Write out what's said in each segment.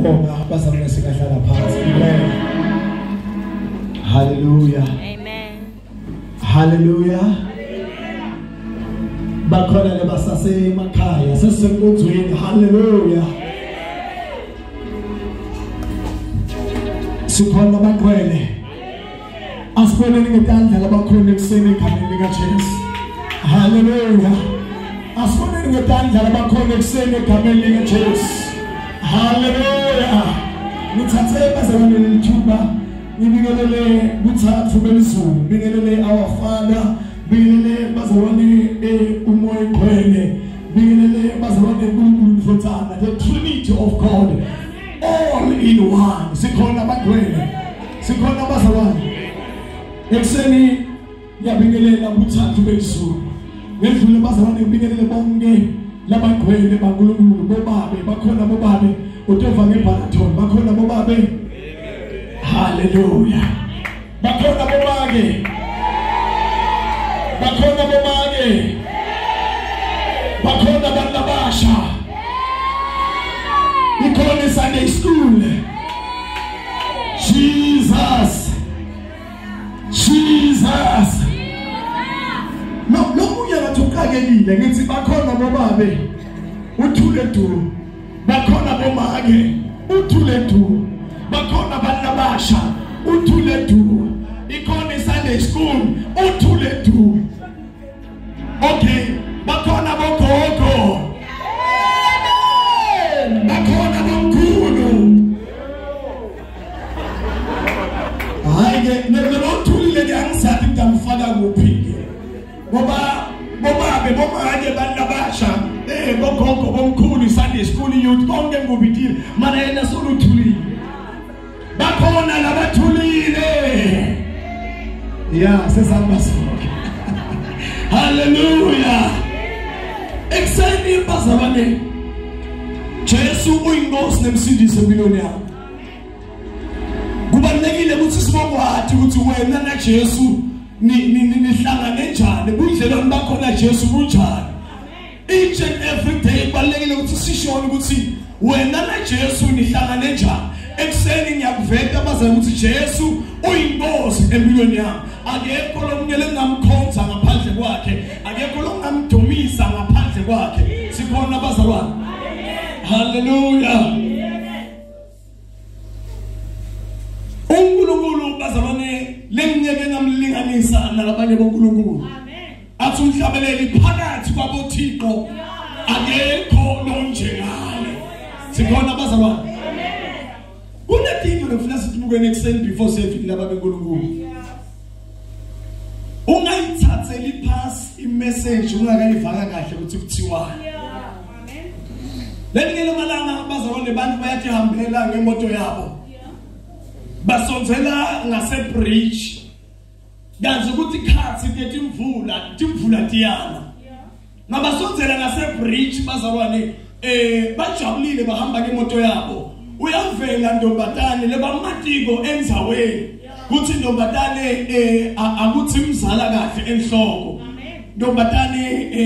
Siyabonga bazalwane sikahlala phansi. Amen. Hallelujah. Amen. Hallelujah. Bakhona lebasasemakhaya sesenkonzweni. Hallelujah. Sikhona baqwele. Asiboneni ngetandla labakhona ekuseni egameni lika Jesu. Hallelujah. Asiboneni ngetandla labakhona ekuseni egameni lika Jesu. Hallelujah. Ngithathe bazalwane lethuba ngibingelele kuthathu belizulu, ngibingelele our Father, ngibingelele bazalwane uMoya oNgcwele, ngibingelele bazalwane uNkulunkulu Mfutana, the Trinity of God all in one. Sikhona baqwele, sikhona bazalwane. Ekuseni ngiyabingelela kuthathu belizulu. Ngedlule bazalwane ngibingelele bonke labagcwele baNkulunkulu, bobabe bakhona, bobabe utova ngebharathon bakhona, bobabe. Hallelujah. Bakhona bomake, bakhona bomake, bakhona abantu abasha, ikhona Sunday school. Jesus, Jesus. No lomunye ngathi uqakelile ngithi bakhona bobabe uthule du, bakhona bomake uthule du, bakhona abantu abasha uthule du, ikhona Sunday school uthule du. Okay, bakhona bogogo, bakhona bomkhulu. Hayi ke nelothulile ke angisathi ngidamfaka kuphi ke, ngoba bobabe bomake abantu abasha bogogo bomkhulu Sunday school youth konke ngubidile mana yena soluthulile. Bakhona labathulile. Ya sesihamba sonke. Hallelujah. Ekuseni bazalwane, Jesu uyinkosi nemsindisi empilweni yakho. Kubalulekile ukuthi sibokwathi ukuthi wena na Jesu nihlangane njani, budlelwane bakho na Jesu bunjani. Each and every day kubalulekile ukuthi sishone ukuthi wena na Jesu nihlangane njani. Ekuseni ngiyakuveta bazalwane ukuthi Jesu uyinkosi empilweni yami. Akekho lomunye lengamkhonza ngaphandle kwakhe, akekho longamdumisa ngaphandle kwakhe. Sikhona bazalwane? Hallelujah. uNkulunkulu bazalwane leminyaka engamlinganisa nalabanye boNkulunkulu. Athi umhlabeleli phakathi kwaboThixo akekho lonjengaye. Sikhona bazalwane? Kunetinto lefuna sithibukene ekuseni before siyefika laba beNkulunkulu. Ungayithatheli phasi imessage ungakayivaka kahle ukuthi kuthiwani. Lelinye lamalanga bazalwane bantu bayatihambela ngemoto yabo. Basondzela ngase bridge. Kanzi ukuthi khathi tetimvula, timvula tiyana. Ngabasondzela ngase bridge bazalwane bajabulile bahamba ngemoto yabo. Uyavela ntombatane lebamatiko endzaweni kuthi ntombatane akuthi imzala kahle enhloko. Ntombatane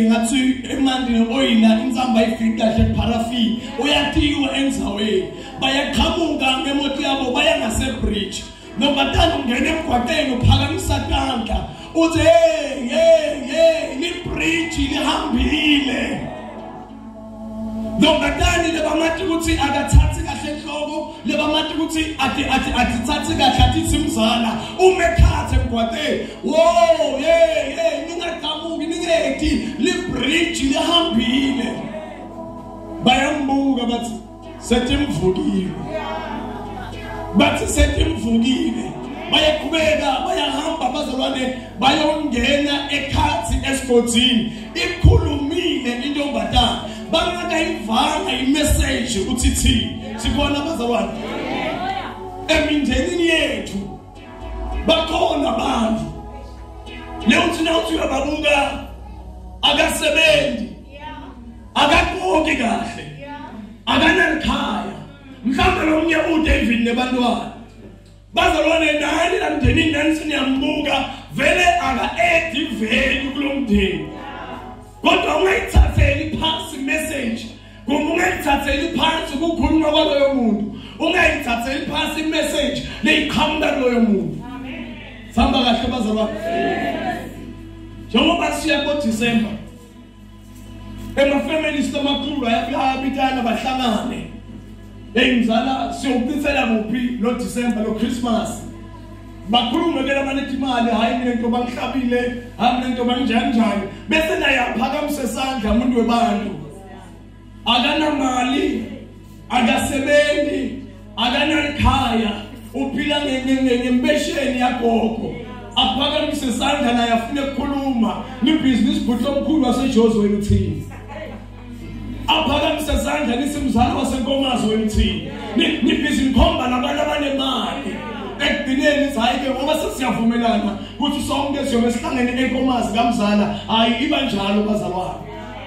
ngathi emanti neoyila insamba ifika kahle paraffin uyatiwa endzaweni. Bayaqhamuka ngemoto yabo baya ngase bridge. Ntombatane ungena emgwaqeni uphakamisa tandla uthi hey hey hey li bridge lihambile. Ntombatane lebamati ukuthi akathathi kahle enhloko, lebamati ukuthi athi athathi kahle athi simzala umekhathe emgwaqeni. Wo hey hey ningaqhamuki ningeti li bridge lihambile. Bayambuka bathi setimvukile, bathi setimvukile. Bayaqhubeka bayahamba bazalwane bayongena ekhathi esigodini. Ikhulumile intombatana bangakayivanga imessage ukuthi thini. Sikhona bazalwane? Emindenini yethu bakhona abantu lewuthi nawuthi uyababuka akasebenzi, akaqoki kahle, akanalikhaya. Mhlawumbe lomunye uDavid nebantwana bazalwane nani lamndenini nani siniyambuka vele aka-add value kulo mndeni, kodwa ungayithatheli phansi message, kumbe ungayithatheli phansi ukukhuluma kwaloyo muntu. Ungayithatheli phansi imessage leyiqhamuka kuloyo muntu. Amen. Sihamba kahle bazalwane. Njengoba siya ko-December, ema-families lamakhulu ayabitana bahlangane. Hey mzala, siyowuchithela kuphi lo December, lo Christmas? Bakhulume ke labanethi imali, hayi mina into bangihlabile, hayi mina into banjani njani. Bese naye aphakamise isandla umuntu webantu. Akanamali, akasebenzi, akanalikhaya, uphila ngempesheni yagogo. Aphakamise isandla naye afune ukukhuluma. Ni business bhuti omkhulu waseJozi wena uthini? Aphakamise isandla nisimzala waseNkomazi wena uthini? Ni busy nikhomba nabantu abanemali. Ekugcineni hayi ke ngoba sesiyavumelana ukuthi sonke siyobe sihlangene eNkomazi kamzala. Hayi iba njalo bazalwane.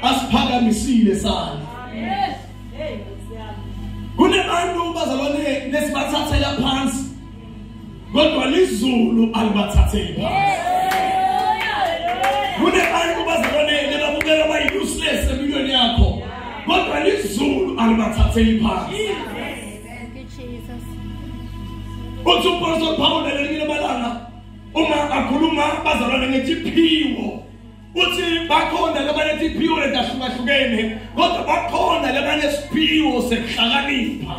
Asiphakamisile sandla. Kunebantu bazalwane nesibathathela phansi, kodwa lizulu alibathatheli phansi. Kunebantu bazalwane lebabukela bayi-useless empilweni yakho, kodwa lizulu alibathatheli phansi. Thank you, Jesus. Uthi uMpostoli Paul lelinye lamalanga uma akhuluma bazalwane ngetiphiwo, uthi bakhona labanetiphiwo letahlukahlukene, kodwa bakhona labanesiphiwo sekuhlakanipha.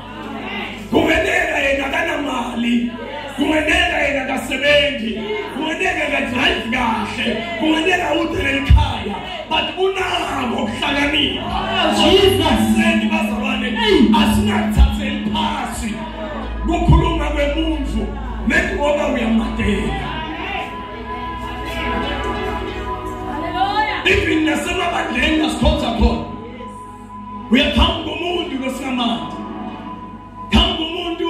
Kungeneka yena akanamali, kungeneka yena akasebenzi, kungeneka akadrive kahle, kungeneka ude nelikhaya, but unako ukuhlakanipha. Jesus. Bazalwane, asingakuthatheli phasi kukhuluma kwemuntu nethi ngoba uyamadela. Even nasemabandleni nasikhonza khona, uyaqhamuka umuntu losingamandi, qhamuka umuntu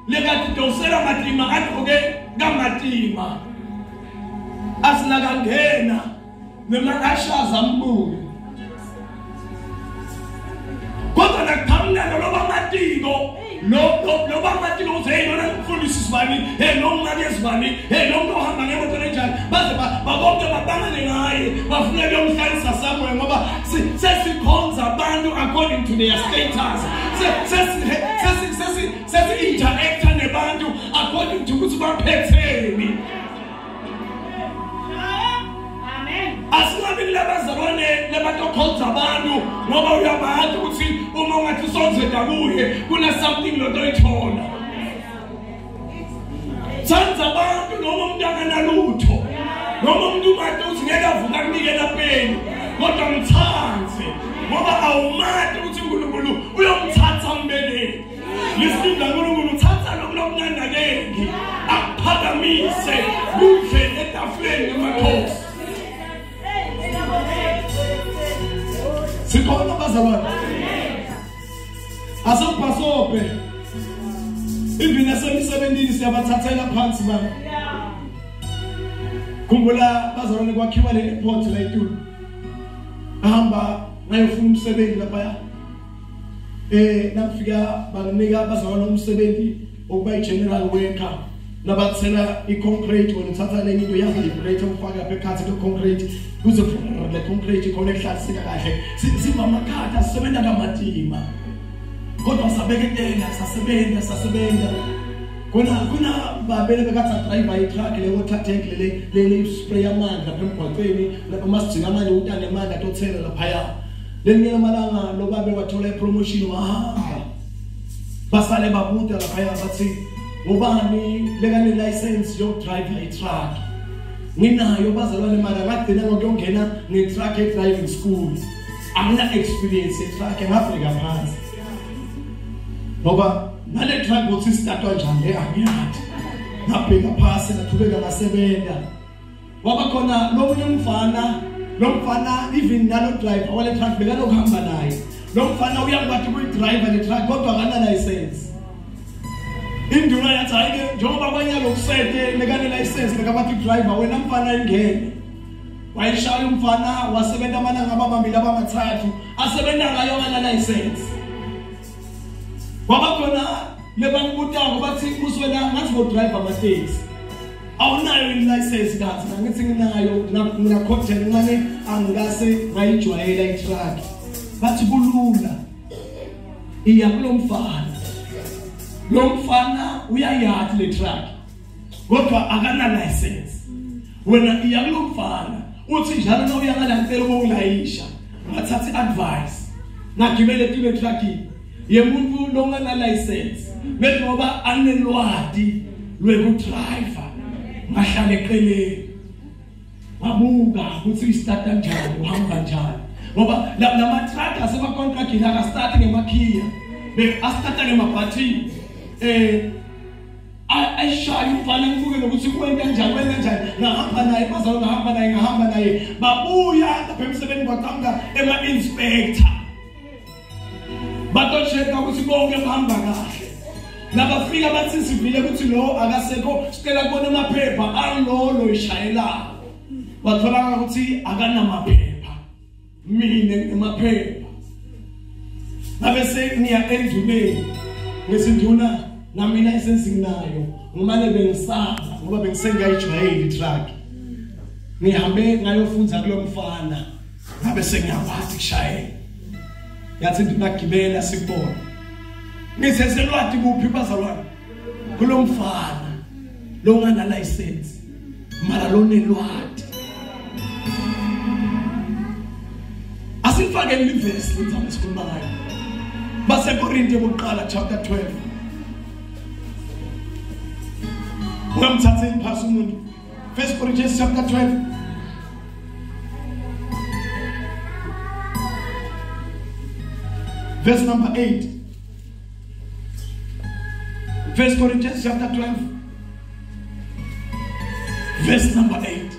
lekade dosela matima agqoke kamatima, asinakangena noma ashaza ambuke, kodwa nakuqhamuka loba matiko lo bamatiko uthi hey lona mfundisi sibani, hey lo mnake sibani, hey lo muntu ohamba ngemoto lenjani, baze babonke babangane ngaye, bafuna kuyomhlalisa somewhere ngoba sesikhonza abantu according to their status. Sesi interacta nebantu according to ukuthi baphetheni. Amen. Asingabi labazalwane labatokhonza abantu ngoba uyabazi ukuthi uma ungathi usonzeda kuye kuna something lotoyithola. Thanza abantu noma umuntu akanalutho, noma umuntu umathi uthi ngeke avuka kunike lapeni, kodwa ngithanze ngoba awumathi ukuthi uNkulunkulu uyomthatha ambeleni. Lisinda uNkulunkulu uthatha lokhu lokunganakeki akuphakamise kudle etafuleni namakhosi. Sikhona bazalwane. Asophasope. Even nasemisebenzini siyabathathela phansi bana. Khumbula bazalwane kwakhiwa le airport la eTulu. Ahamba ngayofuna umsebenzi lapha. Nafika banginika bazalwane umsebenzi okuba i-general worker. Nabathela i-concrete wena uthatha lenye into yavibrate ufaka lapha ekhathi le-concrete kuze le concrete ikhona ekuhlaliseka kahle. Siba amakhatha sisebenza kamatima, kodwa sabeketela sasebenza. Kuna babele bekatha driver i-truck le water tank le spray amandla lapha emgwaqeni lapha masijika manje utane amandla tothela laphaya. Lelinye lamalanga lo babe wathola i-promotion wahamba, basale babuta laphaya bathi ubani lekane license yokudrive i-truck? Nginayo bazalwane, mara ngagcina ngokuyongena nge-truck e-driving school. Angina experience ye-truck, ngafika phansi ngoba nale truck uthi sitatwa njani le angiyazi. Ngabheka phasi ngaqhubeka ngasebenza. Waba khona lomunye umfana, lo mfana even nalo driver wale truck bekanokuhamba naye. Lo mfana uyakwazi ukuyidrive le truck kodwa akana license. Induna yathi hayi ke njengoba kwanyalo kusete lekane license lekabathi driver wena mfana ingene. Wayishaya umfana wasebenza amalanga ababambili abamathathu asebenza ngayo ngana license. Kwaba khona lebangibutako bathi uswena ngathi go drive amateksi. Awunayo i-license kanti ngithi nginayo ngina content ngane angikase ngayijwayela i-truck. Bathi kulula. Iya kulomfana. Lo mfana uyayathi le truck kodwa akana license. Wena iya kulo mfana uthi njalo na uya ngala ngicela ukulayisha, ngathatha advice ngagibele tile truck yemuntu longana license bese ngoba anelwadi lwekudriver ngahlala eqeleni wabuka ukuthi istart kanjani uhamba kanjani ngoba lama truck asema contractini akastart ngemakhiya be astarta ngemabhathini ayishaya umfana ngibuke nokuthi kwenta kanjani kwenta kanjani ngahamba naye bazalo ngahamba naye ngahamba naye babuya lapha emsebenzini kwaqhamuka ema inspector batocheka ukuthi konke kuhamba kahle. Nabafika bathi sivile ukuthi lo akasekho sicela kubona amaphepha alolo ishayela. Watholakala ukuthi akanamaphepha, mina nginamaphepha. Ngabe seniya enduneni ngesinduna nami license nginayo ngimane bengisaba ngoba bengisengayijwayeli itruck. Ngihambe ngayofunza kulomfana ngabe sengiyakwazi ukushayela. Yathi ndinagibela sikubona. Ngiseselwathi kuphi bazalwane kulomfana longana license mara lonelwati. Asifake livesi lenzama sikhuluma ngayo. BaseKorinte bokuqala chapter 12. Ungamthatheli phasi umuntu. 1 Corinthians chapter 12. Verse number 8. 1 Corinthians chapter 12. Verse number 8.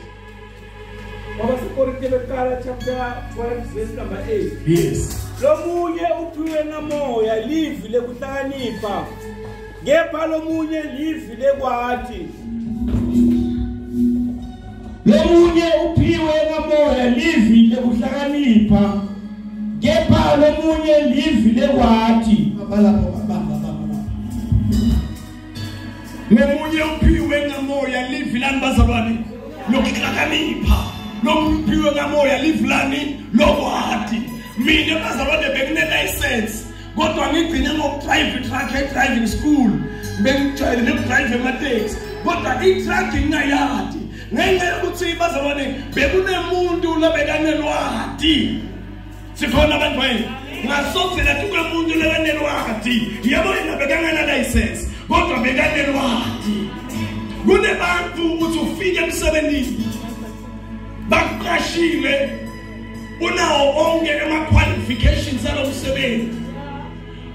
Chapter 12, verse number 8. Yes. Lomunye uphiwe ngamoya livi lekuhlakanipha, kepha lomunye livi lekwati. Lomunye uphiwe ngamoya livi lekuhlakanipha, kepha lomunye livi lekwati. Lomunye uphiwe ngamoya livi lani bazalwane lokuhlakanipha, lomunye uphiwe ngamoya livi lani lokwati. Mina bazalwane bekune license kodwa ngigcine ngokudrive truck e driving school, bengijwayele nokudrive emateksi kodwa i-truck ngingayadi ngenxa yokuthi bazalwane bekunemuntu lobekanelwati. Sikhona abantu wena ngasozela kumuntu lobekanelwati, yebo yena bekangana license kodwa bekanelwati. Kunebantu uthi ufike emsebenzini bakuqashile unawo onke ama qualifications alomsebenzi,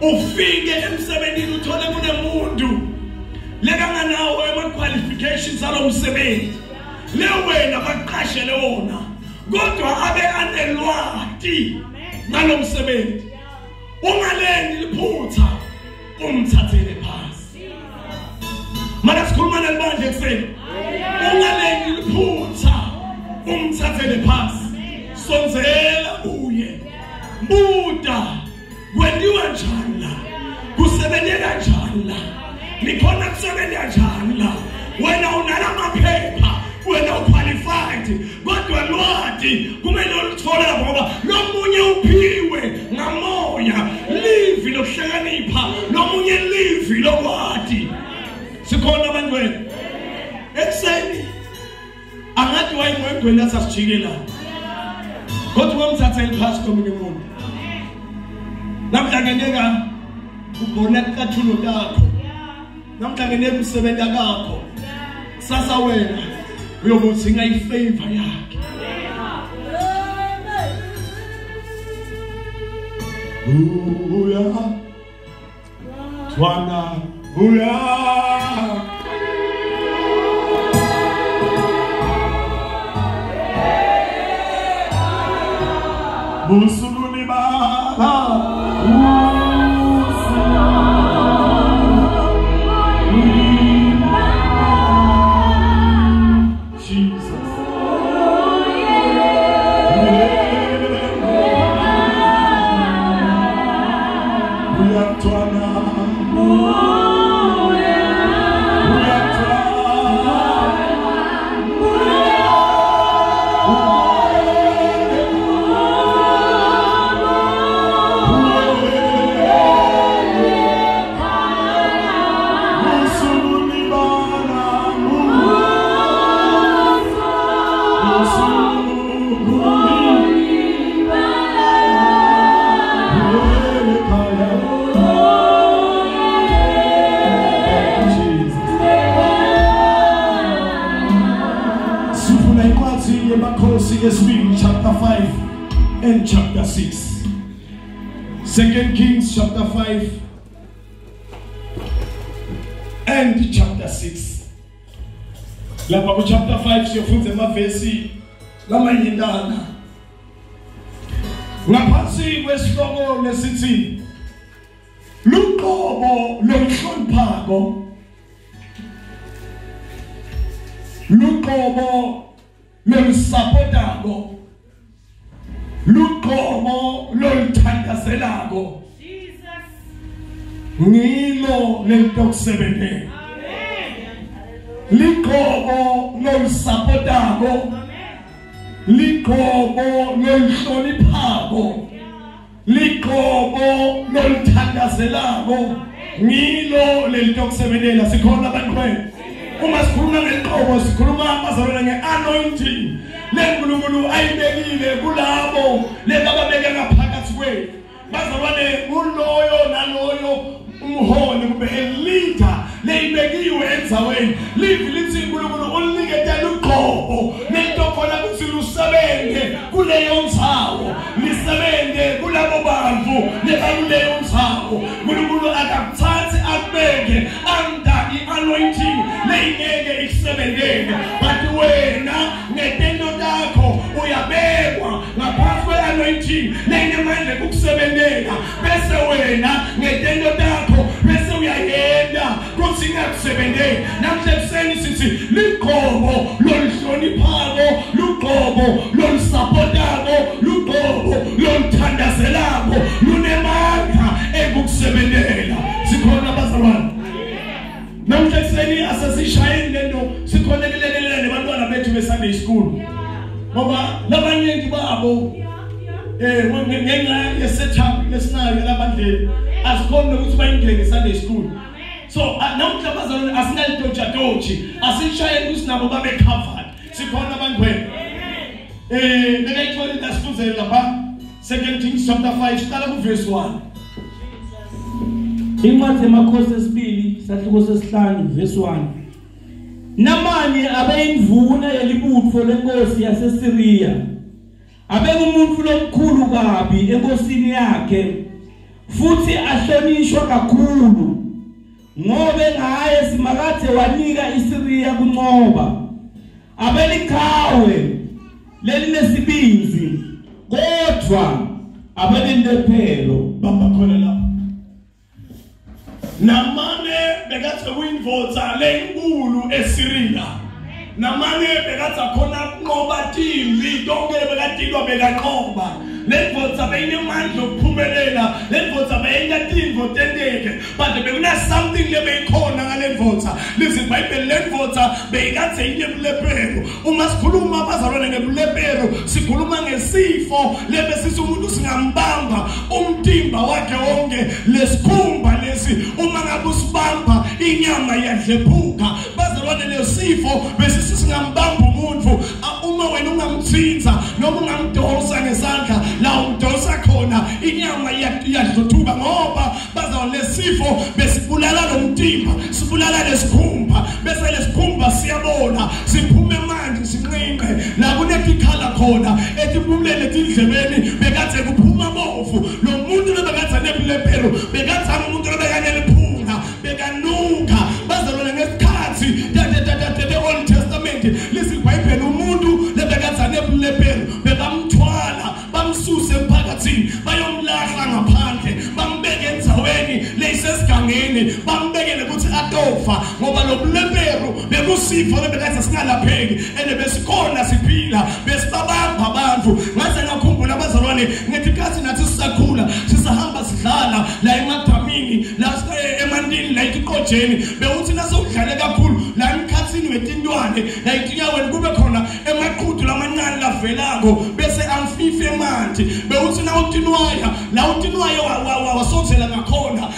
ufike emsebenzini uthole kunemuntu lekanganawo ama qualifications alomsebenzi le wena baqashele wona kodwa abe anelwati ngalomsebenzi. Ungaleni liphutha umthathele phasi. Mana sikhuluma nalibandla ekuseni, ungaleni liphutha umthathele phasi. Sonzela kuye, buda kwenziwa njani la, kusebenzeka njani la, nikhona kusebenza njani la. Wena unalamaphepha, wena uqualified kodwa lwati kumele uluthole ngoba lomunye uphiwe ngamoya livi lokuhlakanipha, lomunye livi lokwati. Sikhona abantu wena ekuseni angathi wayengwegweni asasijikela kodwa wamthathela phasi komunye umuntu. Namhla ngeneka ubona ikathulo lakho, namhla ngeneka umsebenzi wakho, kusasa wena uyobuthinga ifavor yakhe. Uya twana uya Musuluni baba Musuluni baba Jesus Uyatwana Uyatwana. and chapter 6. 2 Kings chapter 5 and chapter 6. Lapha ku chapter 5 siyofunda amavesi lamanyindana. Ngaphansi kwesihloko lesithi luqobo lomhloniphako, luqobo lolusapotako, luqobo loluthandazelako. Jesus. Ngilo lelitokusebenzela. Amen. Liqobo lolusapotako. Amen. Liqobo loluhloniphako. Liqobo loluthandazelako. Ngilo lelitokusebenzela. Sikhona abantwana. Uma sikhuluma ngeliqobo sikhuluma bazalwane ngeanointing leNkulunkulu ayibekile kulabo lebababeke ngaphakathi kwethu. Bazalwane kuloyo naloyo umholi kube leader leyibekiwe endzaweni. Livi lithi uNkulunkulu ulinikete luqobo lento khona ukuthi lusebenze kuleyo ndzawo, lisebenze kulabo bantu lebakuleyo ndzawo. uNkulunkulu akakuthathi akubeke under i-anointing leyingeke ikusebenzele, but wena ngetento takho uyabekwa ngaphansi kwe-anointing leyinemandla ekukusebenzela, bese wena ngetento takho bese uyayenda kuthi ingakusebenzeli. Namhla ekuseni sithi liqobo loluhloniphako, luqobo lolusapotako, luqobo loluthandazelako lunemandla ekukusebenzela. Sikhona bazalwane? Namhla ekuseni asesishayeni lento, sikhona kulekelela nebantwana bethu be-Sunday school, ngoba labanyenti babo ngenxa ye-setup lesinayo labandleni asikhoni nokuthi bayingene Sunday school. So namhla bazalwane asingalitotshatotshi, asishayeni ukuthi nabo babe covered. Sikhona abantwana. Bekayithola into asifundzele lapha 2 Kings chapter 5 siqala ku verse 1. Incwadi yamakhosi esibili sahluko sesihlanu verse 1. Namani abeyindvuna yelibutfo lenkosi yaseSiriya. Abengumuntu lomkhulu kabi enkosini yakhe futhi ahlonishwa kakhulu, ngobe ngaye Simakadze wanika iSiriya kunqoba. Abelikhawe lelinesibinzi kodwa abelindephelo. Bamba khona lapho. Namane bekathe kuyindvodza lenkulu eSiriya. Namane bekathe khona kunqoba timbi tonke bekadilwa bekanqoba. Lendvodza beyinemandla okuphumelela, lendvodza beyenta tintfo tenteke, but bekuna something lebeyikhona ngalendvodza. Lithi iBhayibheli lendvodza beyikadze inebulephero. Uma sikhuluma bazalwane ngebulephero sikhuluma ngesifo lebesisi umuntu singambamba umtimba wakhe wonke, lesikhumba lesi uma ngabe usibamba inyama iyadlephuka. Bazalwane lesifo besisi singambamba umuntu, uma wena ungamthinta noma ungamdonsa ngesandla la umdonsa khona inyama iyadluthuka, ngoba bazalwane lesifo besibulala lo mtimba, sibulala lesikhumba, bese lesikhumba siyabona siphume manje sinqinqe la kunetikhala khona etiphumulele etindlebeni bekathe kuphuma bovu. Lo muntu lobekathe nebulephero bekathe umuntu lobekaneliphunga bekanuka. Bazalwane ngesikhathi the Old Testament lisi iBhayibheli umuntu lebekathe nebulephero bebamthwala bamsuse emphakathini bayomlahla ngaphandle bambeke endzaweni leyisesigangeni bambekele ukuthi atofa, ngoba lo bulephero bekusifo lebekathe singalapheki ene besikhona siphila besibabamba abantu. Ngaze ngakhumbula abazalwane ngesikhathi nathi sisakhula sisahamba sidlala la emadamini la emandini la etiqojeni, bewuthi nasewudlale kakhulu la emkhathini wetintwane la etinyaweni kube khona emaqhudu lamancane lavelako bese amfife emanti. Bewuthi nawutinwaya la utinwaya wasonzela ngakhona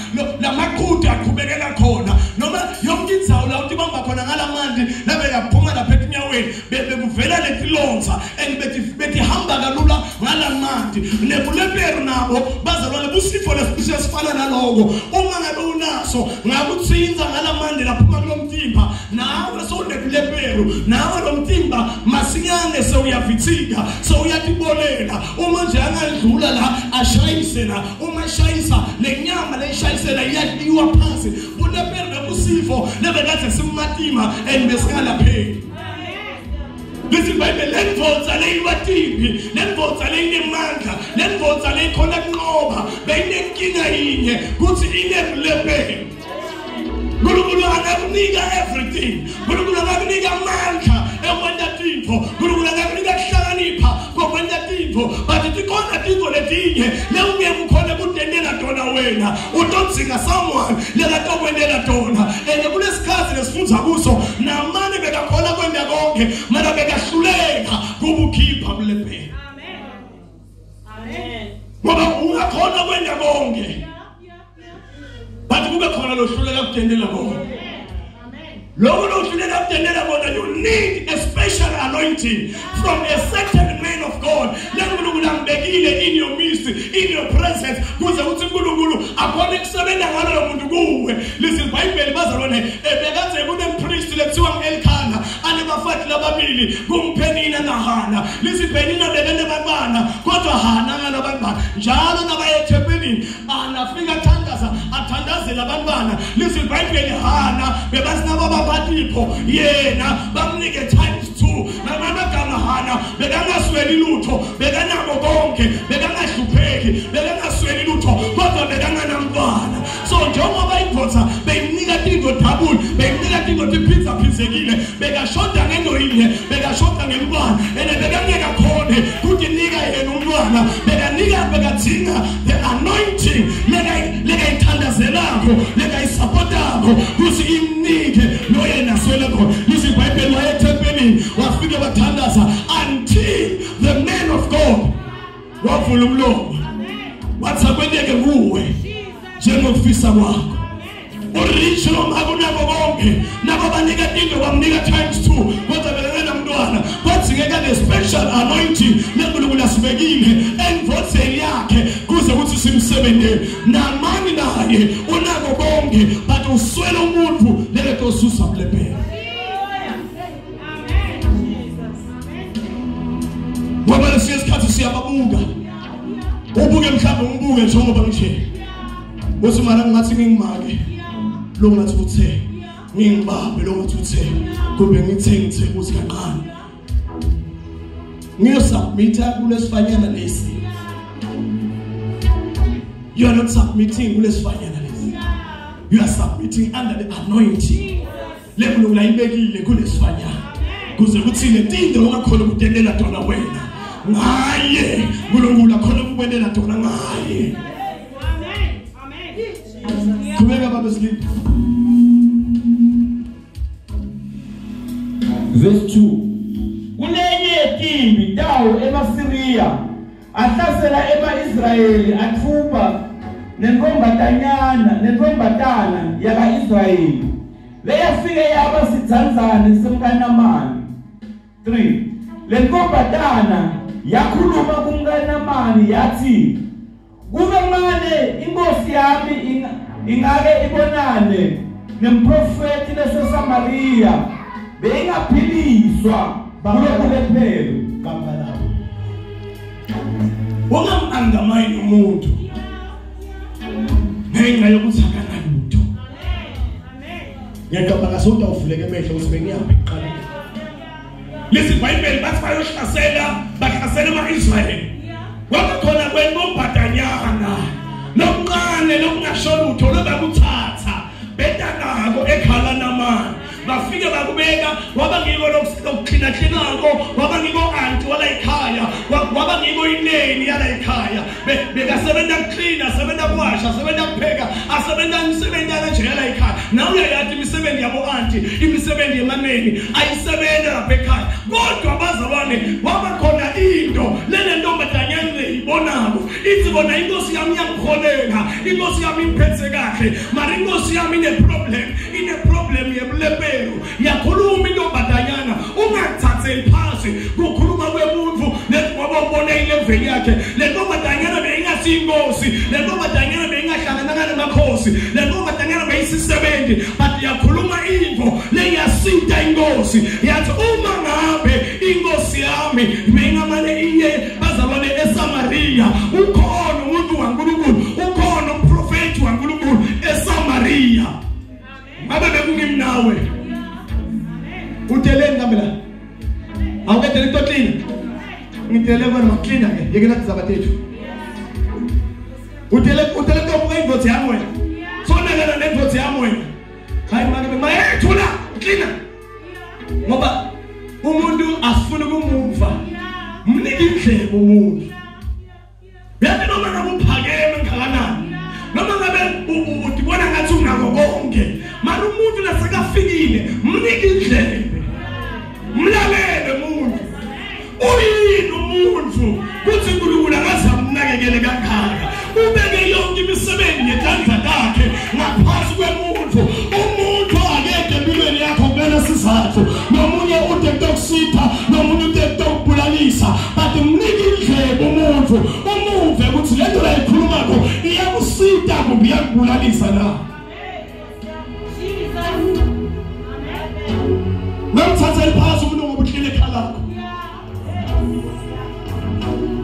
lamaqhudu aqhubekela khona, noma yonke indzawo la utibamba khona ngalamanti labe yaphuma lapha etinyaweni bekuvela letilonza and betihamba kalula ngalamanti. Nebulephero Buleperu nabo bazalwane busifo lesifishe sifana naloko uma ngabe unaso ngakutsinza ngalamandla laphuma kulomtimba nawe sewunebuleperu nawe lo mtimba masinyane sewuyavithika sewuyatibolela uma nje angadlula la ashayise la uma shayisa lenyama leyishayisela iyaliwa phansi buleperu nobusifo lebekade simatima and besingalapheki. Listen, Bible, lendvodza leyiwatimbi, lendvodza leyinemandla, lendvodza leyikhona kunqoba, beyinenkinga yinye kutsi inebulephelo. Nkulunkulu angakunika everything. Nkulunkulu angakunika amandla ekwenta tintfo. Nkulunkulu angakunika kuhlakanipha kokwenta tintfo. But tikhona tintfo letinye lewungeke ukhone kutentela tona wena. Utodzinga someone lekatokwentela tona. And kulesikhatsi lesifundza kuso namane bekakhona kwenta konke, mara bekahluleka kubukhipha bulephelo. Amen. Amen. Ngoba ungakhona kwenta konke. But kube khona lohluleka kutentela kona. Lokho lohluleka kutentela kona, you need a special anointing from a certain man of God. LeNkulunkulu ambekile in your midst, in your presence, kuze kuthi uNkulunkulu akhone kusebenza ngalo lo muntu kuwe. Listen, iBhayibheli bazalwane bekade kunempriest lekuthiwa ngu-Elkhana anebafati lababili kumphenina naHana. Listen, Penina bekanebantwana kodwa Hana ngalabantwana njalo nabaye ethempelini anafika athandaza athandazela abantwana. Listen, iBhayibheli Hana bebasinabo ababatipho yena bamnike times 2 namagama Hana bekangasweli lutho bekanako konke bekangahlupheki bekangasweli lutho kodwa bekanganamntwana. So njengoba indvodza beyimnika tintfo double beyimnika tintfo tiphindza phindzekile bekashoda ngento yinye bekashoda ngemntwana and bekangeke akhone kutinika yena umntwana bekanika bekadzinga the anointing lekayithandazelako lekayisapotako kutsi imnike lo yena aswele khona. Listen, iBhayibheli waya ethempelini wafike wathandaza until the man of God wavula umlomo wathi akwenteke kuwe njengokufisa kwakho. Urich noma akunako konke nabo banika into bamnika times 2 kodwa bekanamntwana kwadzingeka ne special anointing leNkulunkulu asibekile endvodzeni yakhe kuze kuthi simsebenzele. Namani naye unako konke but uswele umuntu leketosusa bulephelo. Ngoba lesiye isikhathi siyababuka ubuke mhlawumbe umbuke njengoba ngishe uthi mara ngathi ngingimake lo ngathi uthe ngingibambe lo ngathi uthe kumbe ngithe ukuthi kancane ngiyosubmitha kulesifanyana lesi. You are not submitting kulesifanyana lesi, you are submitting under the anointing leNkulunkulu ayibekile kulesifanyana kuze kuthi letinto ongakhona ukutentela tona wena ngaye uNkulunkulu akhona ukukwentela tona ngaye. Qhubeka baba Sleep. Verse 2. Kulenye yetimbi tawo emaSiriya ahlasela ema-Israyeli athuba nentombatanyana nentombatana yaka-Israyeli leyafike yaba sidzandzane semkaNamani. 3. Le ntombatana yakhuluma kumkaNamani yathi kube mane inkosi yami ingake ibonane nemprofeti leseSamaria beyingaphiliswa kulobulephelo. Kambalabo ungamangamayini umuntu ngenxa yokuthi akanalutho. Ngiyacabanga sewutawuvuleka emehlo ukuthi bengiyaphi ekuqaleni. Listen, iBhayibheli bathi bayohlasela bahlasela ama-Israyeli kwakukhona kwentombazanyana lokuncane lokungasho lutho lobakuthatha betanako ekhala namani bafike bakubeka waba ngiko lokuqhinaqhinako waba ngiko anti wala ekhaya waba ngiko ineni yala ekhaya bekasebenza kuclean asebenza kuwasha asebenza kupheka asebenza imisebenzi kanje yala ekhaya. Nawe uyayazi imisebenzi yabo anti imisebenzi yemaneni ayisebenza lapha ekhaya kodwa bazalwane waba khona into lenentombazanyana leyibonako ithi bona inkosi yami iyangikholela inkosi yami imphethe kahle mara inkosi yami ine problem yebulephelo. Yakhuluma intombazanyana ungathatheli phasi kukhuluma kwemuntu ngoba ubone ilevel yakhe. Le ntombazanyana beyinga beyingasinkosi, le ntombazanyana beyingahlangananga namakhosi, le ntombazanyana beyisisebenzi, but yakhuluma into leyasinta inkosi. Yathi uma ngabe inkosi yami beyingamane iye bazalwane eSamaria, ukhona umuntu waNkulunkulu, ukhona umprofeti waNkulunkulu eSamaria. Ngabe bekungimi nawe uteleni kambe la awuketele kutoklina ngitele kona maklina ke yeke nathi zabatethu utele kutobuka invothi yami wena sonakala nenvothi yami wena. Hayi make mayethula klina ngoba umuntu asifuna ukumuva, mnike indlebe umuntu. Yathi noma ngabe uphakeme ngakanani, noma ngabe udibona ngathi unako konke, mara umuntu lasekafikile mnike indlebe, mlalele umuntu. Uyini umuntu kuthi uNkulunkulu akazamnakekele kangaka, ubeke yonke imisebenzi yetandla lakhe ngaphansi kwemuntu. Umuntu akekho empilweni yakho kumele sizathu, nomunye ude kutokusitha, nomunye ude kutokubulalisa, but mnike indlebe umuntu, umuve ukuthi le nto layikhulumako iyakusita kumbe iyakubulalisa na. Namthatha iphasi umuntu ngoba uhlele ekhaya lakho,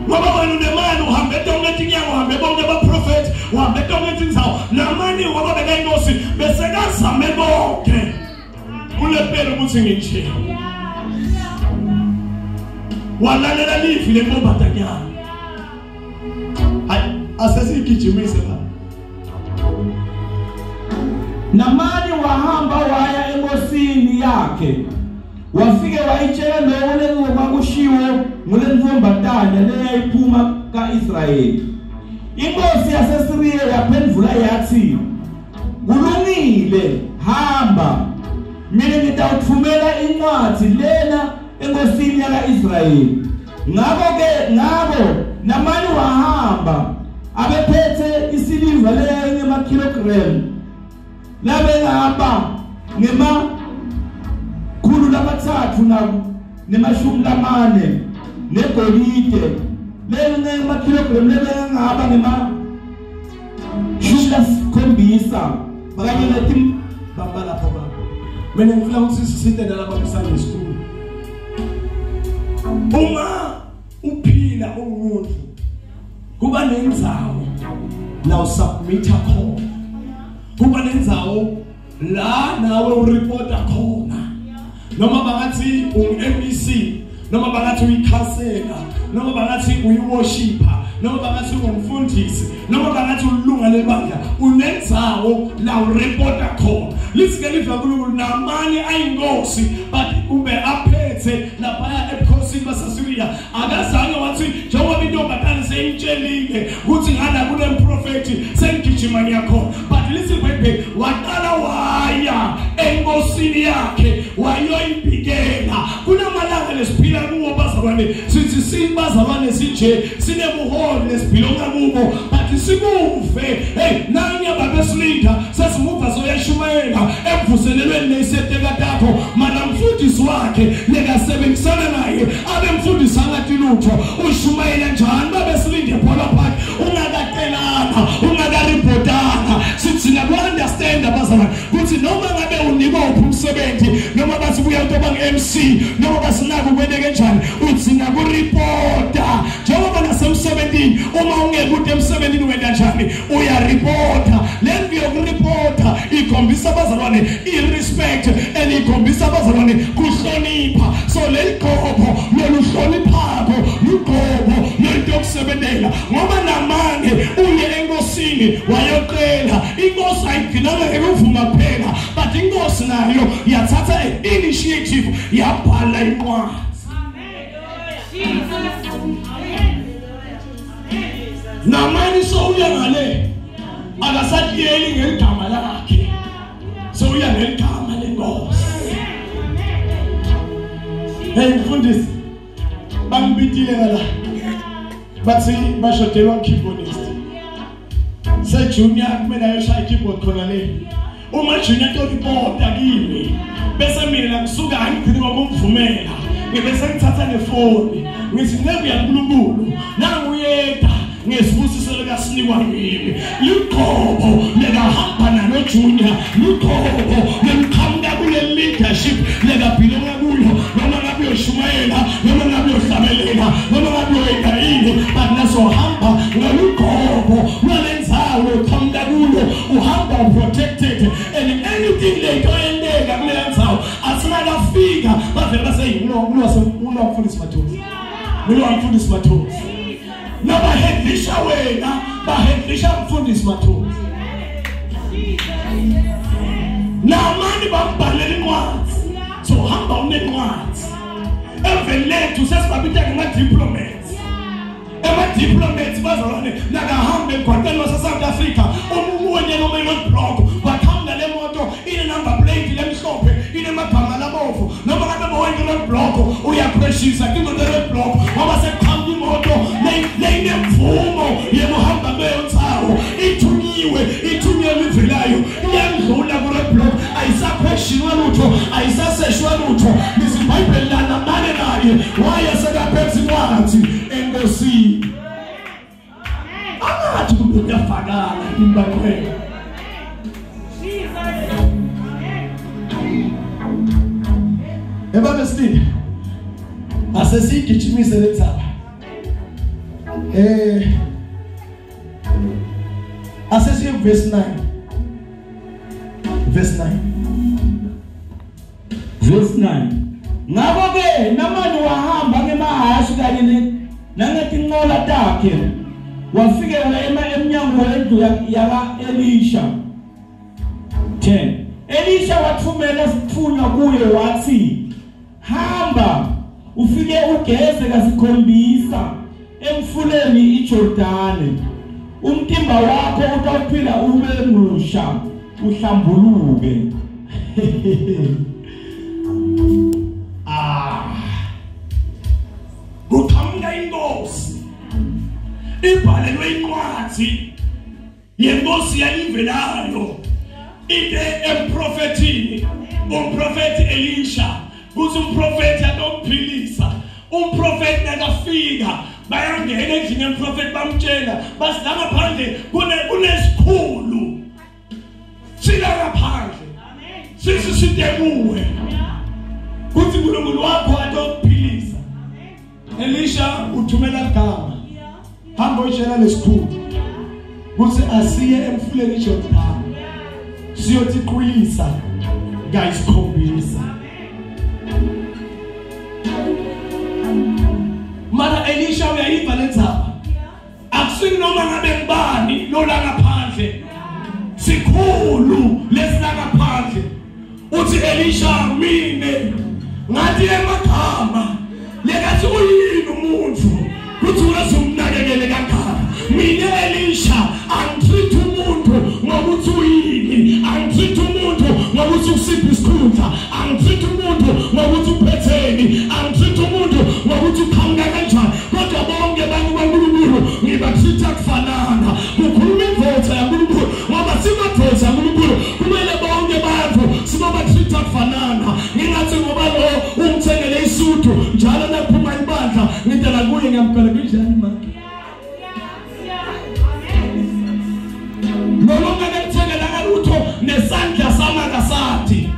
ngoba wena unemali, uhambe tonke tinyanga, uhambe bonke abaprofethi, uhambe tonke tindzawo, namani ngoba bekayinkosi besekazame konke kulepela ukuthi nginje. Walalela livi lentombazanyana. Hayi asesiyigijimise la. Namani wahamba waya enkosini yakhe, wafike wayitshela lokho lekwakushiwo ngulentombazana leyayiphuma kaIsrayeli. Inkosi yaseSiriya yaphendvula yathi, kulungile, hamba, mina ngitawuthumela incwadi lena enkosini yakaIsrayeli. Ngakho Namani wahamba abephethe isiliva leyayingemakilogramu labengaba ngema 340 negolide leyingemakilogramu lebengaba ngema 7 kanye netim bamba lapho baba. Mina ngifuna ukuthi sisite nalapha ku-Sunday school. Uma uphila umuntu kuba nendzawo la usubmita khona, kuba nendzawo la nawe ureporta khona, noma bangathi ungu-MEC, noma bangathi uyikhansela, noma bangathi uyiworshipper, noma bangathi ungumfundisi, noma bangathi ulunga lebandla, unendzawo la ureporta khona. Lithi ke livi laNkulunkulu namanye ayinkosi but ube aphethe laphaya ebukhosini baseSiriya, akazange wathi njengoba intombazane seyimtshelile ukuthi ngala kunemprofethi sengigijima ngiyakhona, but lithi iBhayibheli waqala waya enkosini yakhe wayoyibikela. Kunamalanga lesiphila kuwo bazalwane, sithi sibazalwane sinje sinebuholi lesibhilonga kubo, but sikuve hey nanye babesilinda sesimuva soyashumayela evuselelweni leseteka takho, mana mfundisi wakhe lekasebenzisana naye abe mfundisi angathi lutho. Ushumayela njani babesilinde Phola Park ungakaqelana ungakaripotana? Sithi naku-understand abazalwane ukuthi noma ngabe unikwa uphi umsebenzi, noma bathi buya utoba nge-MC, noma basinako kwenteke njani, uthi nakuripota. Njengoba nasemsebenzini uma ungekude emsebenzini wenta njani? Uyaripota. Le ndlu yokuripota ikhombisa abazalwane i-respect and ikhombisa abazalwane kuhlonipha. So leli qobo loluhloniphako luqobo lento yokusebenzela, ngoba namanje uye enkosini wayocela, inkosi ayigcinanga ngekuvuma kuphela, but inkosi nayo yathatha i-initiative yabhala incwadi. Namani sowuya ngale akasatiyeli ngeligama lakhe, sowuya ngeligama lenkosi. Hey mfundisi, bangibitile ngala bathi bashodelwa keyboardist se junior kumele ayoshaya keyboard khona le. Uma junior toripota kimi bese mina ngisuka angigcini ngokumvumela, ngibe sengithatha nefoni ngithi nceku yaNkulunkulu nanguyeda ngesibusiso lekasinikwa ngimi. Luqobo lekahamba nalo Junior, luqobo leliqhamuka kule leadership lekabhilonga kuyo, noma ngabe uyoshumayela, noma ngabe uyohlabelela, noma ngabe uyoyenza ini, but nasohamba ngaluqobo lwalendzawo uqhamuka kulo, uhamba protected and anything letoyenteka kule ndzawo asinakafika bavele base ngulowamfundisi Mathosi, ngulowamfundisi Mathosi. Nabahedlisha wena, bahedlisha mfundisi Mathosi. Namani bambhalela incwadi, so hamba unencwadi. Emveni lethu sesibabita ngama-diplomats. Ema-diplomats bazalwane nakahamba emgwaqeni wase-South Africa, umuwenye noma i-roadblock, waqhamuka le moto ine-number plate lemhlophe, inemagama labovu. Noma ngabe bowenye i-roadblock, uyakhweshisa kimoto ye-roadblock ngoba sekuqhamuka imoto leyinemvumo yekuhamba kuleyo ndzawo, ithunyiwe, ithunyelwe ivelayo, iyandlula ku-roadblock, ayisakhweshinwa lutho, ayisaseshwa lutho. IBhayibheli lanamane naye waye sekaphethe incwadi enkosini. Angathi kumbe kuyafakala imbakhwela. Ebaba esibili asesiyigijimise le ndzaba. Asesiye verse 9. Verse 9. Verse 9. Ngakho-ke Namani wahamba ngemahhashi kanye nangetinqola takhe, wafikela emnyango wendlu yaka-Elisha. 10. Elisha wathumela isithunywa kuye wathi, hamba ufike ugeze kasikhombisa emfuleni iJordani, umtimba wakho utawuphila ube musha uhlambuluke. Kuqhamuka inkosi ibhalelwe incwadi yenkosi yalivelayo ite emprofetini, umprofeti Elisha, kuthi umprofeti atomphilisa. Umprofeti nakafika bayangena endlini yemprofeti bamtshela basi la ngaphandle kunesikhulu sila ngaphandle sisisite kuwe kuthi uNkulunkulu wakho atokuphilisa. Elisha uthumela igama, hamba uyotshela lesikhulu kuthi asiye emfuleni iJordani siyothi qwilisa kayisikhombisa. Mara Elisha uyayiva le ndzaba, akusini noma ngabe ngubani lo la ngaphandle, sikhulu lesila ngaphandle. Uthi Elisha, mine ngathi emagama lekathi uyini umuntu kuthi ungazumnakekele kangaka. Mine Elisha angitreat umuntu ngokuthi uyini, angitreat umuntu ngokuthi usiphi isikhundla, angitreat umuntu ngokuthi uphetheni, angitreat umuntu ngokuthi uqhamuka kanjani, kodwa bonke abantu baNkulunkulu ngibatreat kufanana. Kukhuluma indvodza yaNkulunkulu ngoba simadvodza yaNkulunkulu, kumele bonke abantu sibabatreat kufanana. Ngingathi ngoba lo ungithengele isudu njalo nakuphuma ibandla ngidala kuye ngiyamgala kunjani manje. Lolo ngakuthengelanga lutho nesandla sami akasathi.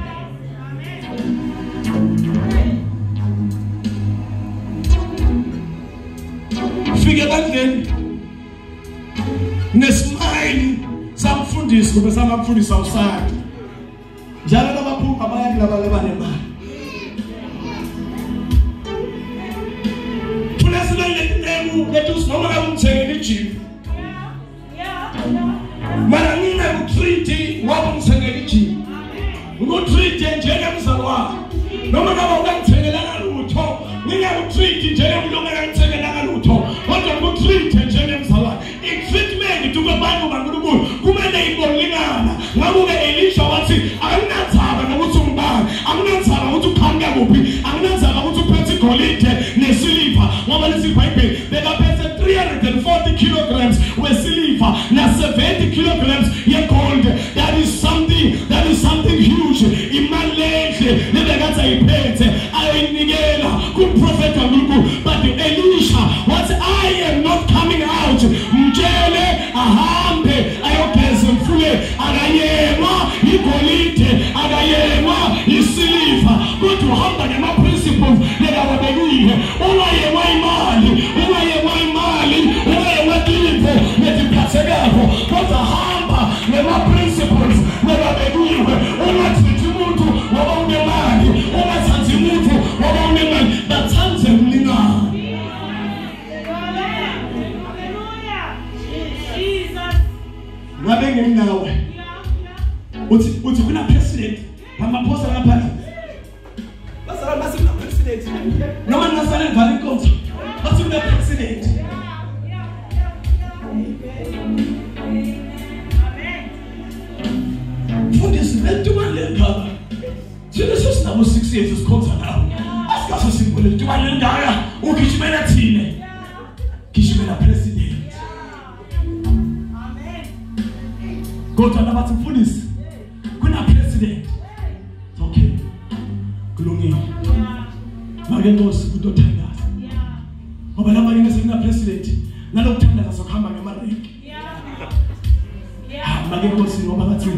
Fike ebandleni nesmile samfundisi kube samamfundisi awusathi njalo labaphuma baya kulaba labanemali. Fulesilele lethu noma ngabe ungithengele ijip, mara ngingakutreat ngoba ungithengele ijip, ngikutreat njengemzalwane. Noma ngabe ungangithengelanga lutho, ngingakutreat njengemlungu ongangithengelanga lutho, kodwa ngikutreat njengemzalwane. I-treatment kubantu baNkulunkulu kumele ibolingana. Ngakho-ke Elisha wathi akunandzaba nokuthi ungubani, akunandzaba ukuthi uqhamuka kuphi, akunandzaba ukuthi uphethe igolide nesiliva, ngoba lesi iBhayibheli bekaphethe 340 kilograms wesiliva na 70 kilograms yegold. That is something, that is something huge. Imali lenhle lebekade ayiphethe ayoyinikela kumprofeti waNkulunkulu. But Elisha wathi, I am not coming out. mtshele ahambe ayogeza emfuleni. Akayema igolide, akayema isiliva, kodwa uhamba ngema principles lekawabekile. Ungayema imali, ungayema imali, ungayema tipho letiphathekako, kodwa hamba ngema principles lekabekiwe. Ungathathi umuntu ngoba unemali, ungathathi umuntu ngoba unemali, bathanze mlingane. Ngabe nginawe uthi kuna president Ramaphosa ngaphandle, bazalwane basi kuna president noma ngingasale ngivala inkonzo bathi kuna president. Mfundisi lento lengaka thina sesinabo 6 years sikhonza nawe, asikaso sikubone lento lengaka ugijimela thina, gijimela president. Kodwa nabathi mfundisi kuna president, okay kulungile, make nkosi kutothandaza ngoba laba ngeke sekuna president nalokuthandaza sokuhamba ngemarenki. Make nkosi ngoba bathi